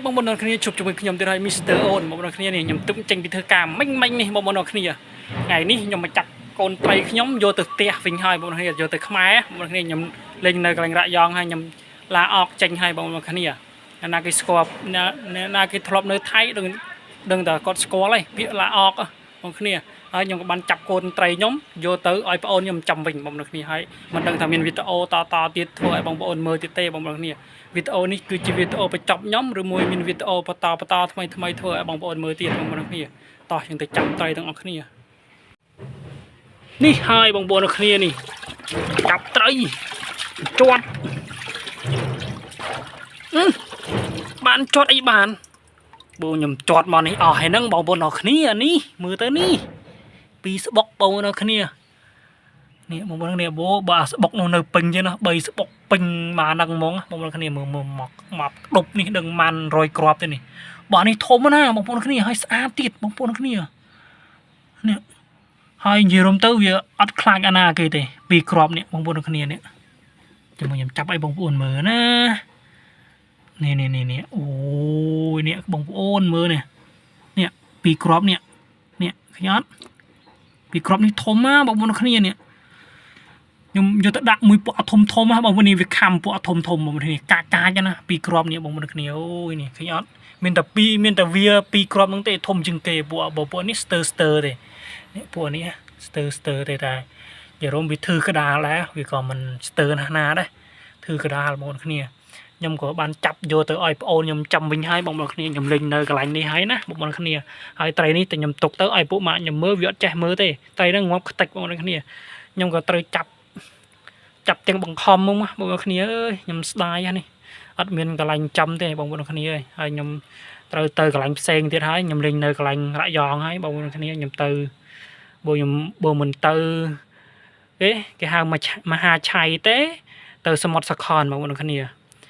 បងប្អូនគ្នាជួបជាមួយខ្ញុំទៀតហើយ Mr. On បងប្អូនគ្នានេះខ្ញុំទើបចេញពីធ្វើការមិញមិញនេះបងប្អូនគ្នាថ្ងៃនេះខ្ញុំមកចាប់កូនត្រីខ្ញុំយកទៅផ្ទះវិញហើយបងប្អូនគ្នាយកទៅខ្មែរបងប្អូនគ្នាខ្ញុំលេងនៅកន្លែងរ៉ាក់យ៉ងហើយខ្ញុំឡាអอกចេញហើយបងប្អូនគ្នាអ្នកណាគេស្គាល់អ្នកណាគេធ្លាប់នៅថៃដឹងដឹងតែគាត់ស្គាល់ហើយពាក្យឡាអอกបងប្អូនគ្នាហើយខ្ញុំក៏បានចាប់កូនត្រីខ្ញុំយកទៅឲ្យប្អូនខ្ញុំចាំវិញបងប្អូនគ្នាហើយមិនដឹងថាមានវីដេអូតតទៀតធ្វើឲ្យបងប្អូនមើលទៀតទេបងប្អូនគ្នា វីដេអូនេះគឺជាវីដេអូបញ្ចប់ខ្ញុំឬមួយមានវីដេអូបន្តបន្តថ្មីថ្មីធ្វើឲ្យបងប្អូនមើលទៀតបងប្អូនគ្នាតោះយើងទៅចាប់ត្រីទាំងអស់គ្នានេះហើយបងប្អូនគ្នានេះចាប់ត្រីជាត់អឺបានជាត់អីបានបងខ្ញុំជាត់មកនេះអស់ហើយហ្នឹងបងប្អូនអរគ្នានេះមើលទៅនេះពីស្បុកបងប្អូនអរគ្នា នេះបងប្អូនគ្នាបោបើអាស្បុកនោះនៅពេញទេណា3ស្បុកពេញមកហ្នឹងហ្មងបងប្អូនគ្នាមើលមើលមកមកដប់នេះដឹងម៉ាន់100គ្រាប់ទេនេះបើនេះធំណាបងប្អូនគ្នាហើយស្អាតទៀតបងប្អូនគ្នានេះហើយនិយាយរួមទៅវាអត់ខ្លាចអាណាគេទេពីរគ្រាប់នេះបងប្អូនគ្នានេះចាំខ្ញុំចាប់ឲ្យបងប្អូនមើលណានេះនេះនេះនេះអូយនេះបងប្អូនមើលនេះនេះពីរគ្រាប់នេះនេះឃើញអត់ពីរគ្រាប់នេះធំណាបងប្អូនគ្នានេះ ខ្ញុំយកទៅដាក់មួយពួកធំធំហ៎បងប្អូននេះវាខំពួកធំធំបងប្អូននេះកាកាចណាពីរគ្រាប់នេះបងប្អូនគ្នាអូយនេះឃើញអត់មានតែពីរមានតែវាពីរគ្រាប់ហ្នឹងទេធំជាងគេពួកបើពួកនេះស្ទើស្ទើទេនេះពួកនេះស្ទើស្ទើទេតែយករំវាធឺក្តាលដែរវាក៏មិនស្ទើណាស់ណាដែរធឺក្តាលបងប្អូនគ្នាខ្ញុំក៏បានចាប់យកទៅឲ្យប្អូនខ្ញុំចាំវិញហើយបងប្អូនគ្នាខ្ញុំលេងនៅកន្លែងនេះហើយណាបងប្អូនគ្នាហើយត្រីនេះតែខ្ញុំទុកទៅឲ្យពួកម៉ាក់ខ្ញុំមើលវាអត់ចេះមើលទេត្រីហ្នឹងងាប់ខ្ទេចបងប្អូនគ្នាខ្ញុំក៏ត្រូវចាប់ ចាប់ទាំងបង្ខំមកបងប្អូនគ្នាអើយខ្ញុំស្ដាយហ្នឹងនេះអត់មានកន្លែងចាំទេបងប្អូនគ្នាអើយហើយខ្ញុំត្រូវទៅកន្លែងផ្សេងទៀតហើយខ្ញុំលេងនៅកន្លែងរ៉ាក់យ៉ងហើយបងប្អូនគ្នាខ្ញុំទៅបើខ្ញុំបើមិនទៅគេគេហៅមហាឆៃទេ ទៅសមុទ្រសខនបងប្អូនគ្នា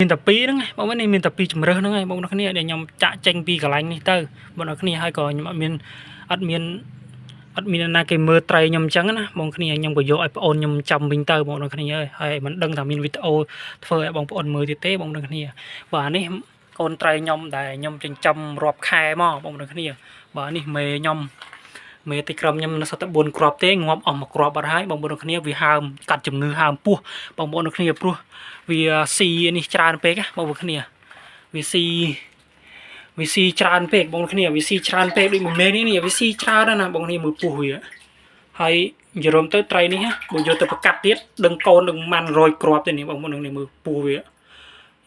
មានតែពីរហ្នឹងបងប្អូននេះមានតែពីរជំរើសហ្នឹងឯងបងប្អូនគ្នាដែលខ្ញុំចាក់ចេញពីកន្លែងនេះទៅបងប្អូនគ្នាហើយក៏ខ្ញុំអត់មានអត់មាន អត់មានអ្នកណាគេមើលត្រីខ្ញុំអញ្ចឹងណាបងគ្នាខ្ញុំក៏យកឲ្យប្អូនខ្ញុំចាំវិញទៅបងប្អូនគ្នាអើយហើយមិនដឹងថាមានវីដេអូធ្វើឲ្យបងប្អូនមើលទៀតទេបងប្អូនគ្នាបាទនេះកូនត្រីខ្ញុំដែលខ្ញុំចិញ្ចឹមរាប់ខែមកបងប្អូនគ្នាបាទនេះមេខ្ញុំមេតិក្រុមខ្ញុំនៅសត្វតែ4គ្រាប់ទេងាប់អស់មួយគ្រាប់បាត់ហើយបងប្អូនគ្នាវាហើមកាត់ជំងឺហើមពោះបងប្អូនគ្នាព្រោះវាស៊ីនេះច្រើនពេកណាបងប្អូនគ្នាវាស៊ីវាស៊ីច្រើនពេកបងប្អូនគ្នាវាស៊ីច្រើនពេកដូចមួយមេនេះនេះវាស៊ីច្រើនណាស់ណាបងប្អូនគ្នាមើលពោះវាហើយនិយាយរួមទៅត្រីនេះណាបើយកទៅប្រកាត់ទៀតដឹងកូនដឹងម៉ាន់100គ្រាប់ទេនេះបងប្អូននេះមើលពោះវានិ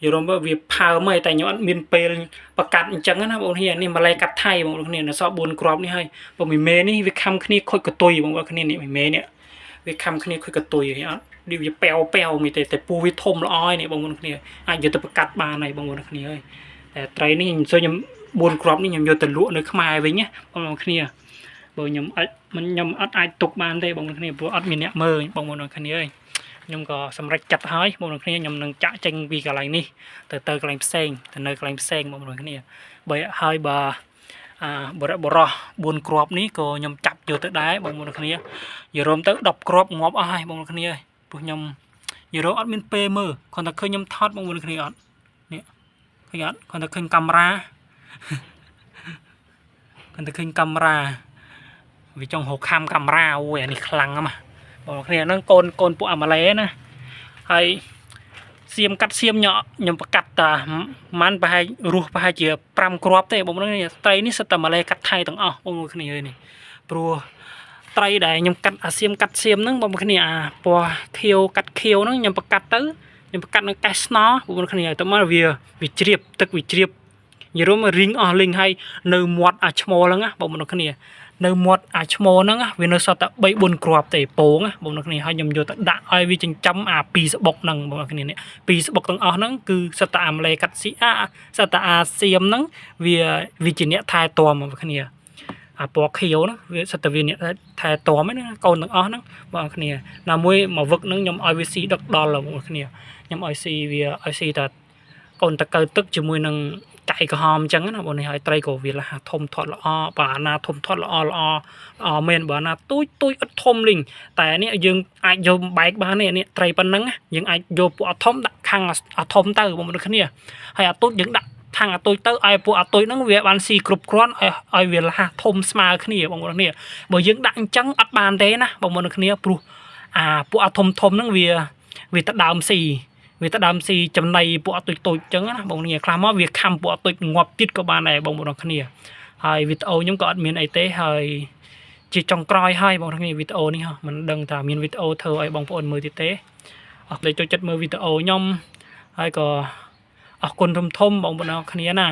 យាយរួមទៅវាផើមហើយតែខ្ញុំអត់មានពេលប្រកាត់អញ្ចឹងណាបងប្អូនគ្នានេះម៉ាឡេកាត់ថៃបងប្អូនគ្នានៅសល់4គ្រាប់នេះហើយបើមួយមេនេះវាខំគ្នាខូចកតុយបងប្អូនគ្នានេះមួយមេនេះវាខំគ្នាខូចកតុយអត់នេះវាប៉ែវប៉ែវមីទេតែពោះវាធំល្អហើយនេះបងប្អូនគ្នាអាចយកទៅប្រកាត់បានហើយបងប្អូនគ្នាហើយតែត្រីនេះខ្ញុំខ្ញុំ4គ្រាប់នេះខ្ញុំយកទៅលក់នៅខ្មែរវិញណាបងប្អូនគ្នាបើខ្ញុំអាចមិនខ្ញុំអត់អាចទុកបានទេបងប្អូនគ្នាព្រោះអត់មានអ្នកមើលបងប្អូនគ្នាអើយខ្ញុំក៏សម្រេចចិត្តហើយបងប្អូនគ្នាខ្ញុំនឹងចាក់ចេញពីកន្លែងនេះទៅទៅកន្លែងផ្សេងទៅនៅកន្លែងផ្សេងបងប្អូនគ្នាបើហើយបើអាបរិបរោះ4គ្រាប់នេះក៏ខ្ញុំចាប់យកទៅដែរបងប្អូនគ្នានិយាយរួមទៅ10គ្រាប់ងាប់អស់ហើយបងប្អូនគ្នាព្រោះខ្ញុំនិយាយរួមអត់មានពេលមើលគ្រាន់តែឃើញខ្ញុំថតបងប្អូនគ្នាអត់នេះឃើញអត់គ្រាន់តែឃើញកាមេរ៉ាគ្រាន់តែឃើញកាមេរ៉ាវាចង់រកខំកាមេរ៉ាអូយអានេះខ្លាំងណាស់បងប្អូនគ្នាហ្នឹងកូនកូនពួកអាម៉ាឡេណាហើយសៀមកាត់សៀមញក់ខ្ញុំប្រកាត់តាម៉ាន់ប្រហែលរស់ប្រហែលជា5គ្រាប់ទេបងប្អូនគ្នាត្រីនេះសិតតែម៉ាឡេកាត់ថៃទាំងអស់បងប្អូនគ្នានេះព្រោះត្រីដែលខ្ញុំកាត់អាសៀមកាត់សៀមហ្នឹងបងប្អូនគ្នាអាពណ៌ខៀវកាត់ខៀវហ្នឹងខ្ញុំប្រកាត់ទៅខ្ញុំប្រកាត់នៅកេះស្នបងប្អូនគ្នាទៅមកវាវាជ្រាបទឹកវាជ្រាបនិយាយរួមរីងអស់លីងហើយនៅមាត់អាឈ្មោលហ្នឹងណាបងប្អូនគ្នានៅមាត់អាឈ្មោលហ្នឹងវានៅសល់តែ3 4គ្រាប់ទេពងណាបងប្អូនគ្នាហើយខ្ញុំយកទៅដាក់ឲ្យវាចិញ្ចឹមអាពីរស្បុកហ្នឹងបងប្អូនគ្នានេះពីរស្បុកទាំងអស់ហ្នឹងគឺសិតតែអាម៉ាឡេកាត់ស៊ីអាសិតតែអាសៀមហ្នឹងវាវាជាអ្នកថែទាំបងប្អូនគ្នាអាពណ៌ខៀវហ្នឹងវាសិតតែវាអ្នកថែទាំហ្នឹងណាកូនទាំងអស់ហ្នឹងបងប្អូនគ្នាណាមួយមកវឹកហ្នឹងខ្ញុំឲ្យវាស៊ីដឹកដល់បងប្អូនគ្នាខ្ញុំឲ្យស៊ីវាឲ្យស៊ីតែកូនតកៅទឹកជាមួយនឹង ចៃក្រហមអញ្ចឹងណាបងនេះហើយត្រីក៏វាលះធំធាត់ល្អបើអាណាធំធាត់ល្អល្អល្អមែនបើអាណាទូចទូចអត់ធំលីងតែនេះយើងអាចយកបែកបាននេះនេះត្រីប៉ុណ្ណឹងយើងអាចយកពួកអត់ធំដាក់ខាងអត់ធំទៅបងប្អូនគ្នាហើយអាទូចយើងដាក់ ខាងអាទុយទៅឲ្យពួកអាទុយហ្នឹងវាបានស៊ីគ្រប់គ្រាន់ឲ្យឲ្យវាលះធំស្មើគ្នាបងប្អូនគ្នាបើយើងដាក់អញ្ចឹងអត់បានទេណាបងប្អូនគ្នាព្រោះអាពួកអាធំធំហ្នឹងវាវាទៅដើមស៊ីវាទៅដើមស៊ីចំណីពួកអាទុយតូចអញ្ចឹងណាបងប្អូនគ្នាខ្លះមកវាខំពួកអាទុយងាប់ទៀតក៏បានដែរបងប្អូនគ្នាហើយវីដេអូខ្ញុំក៏អត់មានអីទេហើយជាចុងក្រោយហើយបងប្អូនគ្នាវីដេអូនេះហ៎មិនដឹងថាមានវីដេអូធ្វើឲ្យបងប្អូនមើលទៀតទេអរគុណចូលចិត្តមើលវីដេអូខ្ញុំហើយក៏អរគុណធំធំបងប្អូនគ្នាណា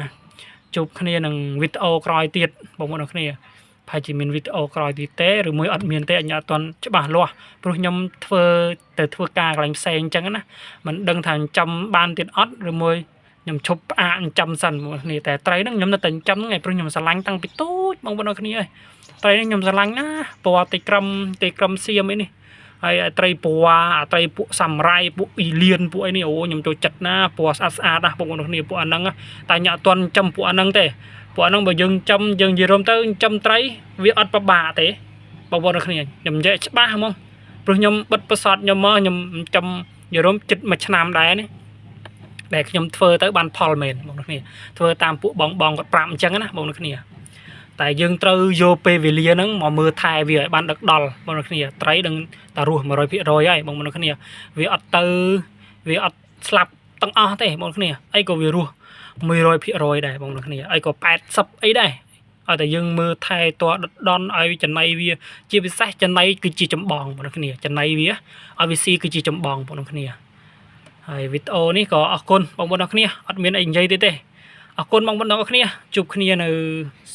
ជួបគ្នានឹងវីដេអូក្រោយទៀតបងប្អូនគ្នាប្រហែលជាមានវីដេអូក្រោយទៀតទេឬមួយអត់មានទេអញអត់ទាន់ច្បាស់លាស់ព្រោះខ្ញុំធ្វើទៅធ្វើការកន្លែងផ្សេងអញ្ចឹងណាមិនដឹងថាចាំបានទៀតអត់ឬមួយខ្ញុំឈប់ផ្អាកចាំសិនបងប្អូនគ្នាតែត្រីហ្នឹងខ្ញុំនៅតែចាំហ្នឹងឯងព្រោះខ្ញុំស្រឡាញ់តាំងពីតូចបងប្អូនគ្នាអើយត្រីហ្នឹងខ្ញុំស្រឡាញ់ណាពណ៌តិក្រឹមតិក្រឹមសៀមអីនេះហើយត្រីពណ៌អាត្រីពួកសាមរ៉ៃពួកអ៊ីលៀនពួកអីនេះអូខ្ញុំចូលចិត្តណាពណ៌ស្អាតស្អាតណាបងប្អូនគ្នាពួកអាហ្នឹងតែខ្ញុំអត់ទាន់ចំពួកអាហ្នឹងទេពួកអាហ្នឹងបើយើងចំយើងនិយាយរួមទៅចំត្រីវាអត់ពិបាកទេបងប្អូនគ្នាខ្ញុំនិយាយច្បាស់ហ្មងព្រោះខ្ញុំបិទប្រសតខ្ញុំមកខ្ញុំចំនិយាយរួមចិត្តមួយឆ្នាំដែរនេះដែលខ្ញុំធ្វើទៅបានផលមែនបងប្អូនគ្នាធ្វើតាមពួកបងបងគាត់ប្រាប់អញ្ចឹងណាបងប្អូនគ្នាតែយើងត្រូវយកពេលវេលាហ្នឹងមកមើលថែវាឲ្យបានដឹកដល់បងប្អូនគ្នាត្រីដឹងតែរស់100%ហើយបងប្អូនគ្នាវាអត់ទៅវាអត់ស្លាប់ទាំងអស់ទេបងប្អូនគ្នាអីក៏វារស់100%ដែរបងប្អូនគ្នាអីក៏80អីដែរឲ្យតែយើងមើលថែតដដន់ឲ្យចំណៃវាជាពិសេសចំណៃគឺជាចម្បងបងប្អូនគ្នាចំណៃវាឲ្យវាស៊ីគឺជាចម្បងបងប្អូនគ្នាហើយវីដេអូនេះក៏អរគុណបងប្អូនគ្នាអត់មានអីនិយាយទៀតទេអរគុណបងប្អូនគ្នាជួបគ្នានៅ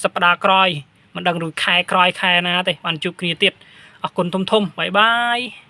សប្តាហ៍ក្រោយមិនដឹងឬខែក្រោយខែណាទេបានជួបគ្នាទៀតអរគុណធំធំ bye bye.